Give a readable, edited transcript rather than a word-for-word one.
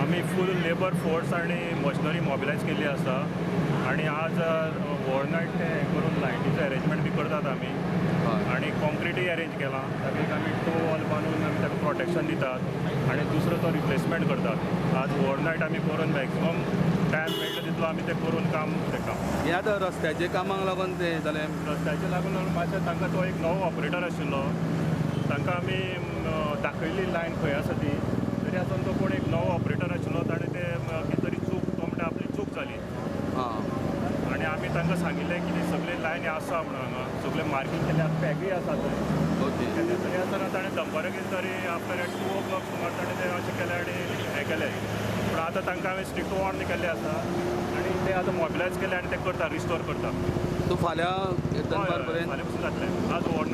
आमी फूल labour force आनी machinery मोबिलायज केल्ली आसा आनी आज ओवरनायट ते हें करून लायटीचो अरेंजमेंट बी करतात आमी आनी कॉन्क्रिटूय अरेंज केलां. ताका एक आमी टो वॉल बांदून आमी ताका प्रोटेक्शन दितात आनी दुसरो तो रिप्लेसमेंट करतात. आज ओवरनायट आमी करून मॅक्सिमम टायम मेळटा तितलो आमी तें करून काम तें काम. हें आतां रस्त्याचे कामाक लागून तें जालें. रस्त्याचे लागून मातशें तांकां तो एक नवो ऑपरेटर आशिल्लो, तांकां आमी दाखयल्ली लायन खंय आसा ती, तरी आसून तो कोण एक नवो ऑपरेटर आशिल्लो ताणें ते कितें तरी चूक, तो म्हणटा आपली चूक जाली आनी आमी तांकां सांगिल्लें की ती सगळी लायनी आसा म्हणून हांगा सगळें मार्कींग केल्लें आसा, पॅगूय आसा थंय. तरी आसतना ताणें दनपारां कितें तरी आफ्टर 2 o'clock सुमार ताणें तें अशें केलें आनी हें केलें. पूण आतां तांकां हांवें स्ट्रिक्ट वॉर्न केल्लें आसा आनी ते आतां मोबिलायज केले आनी ते करता, रिस्टोर करता. सो फाल्यां दनपार पर्यंत? फाल्यां पसून जातलें. आज ओवरनायट.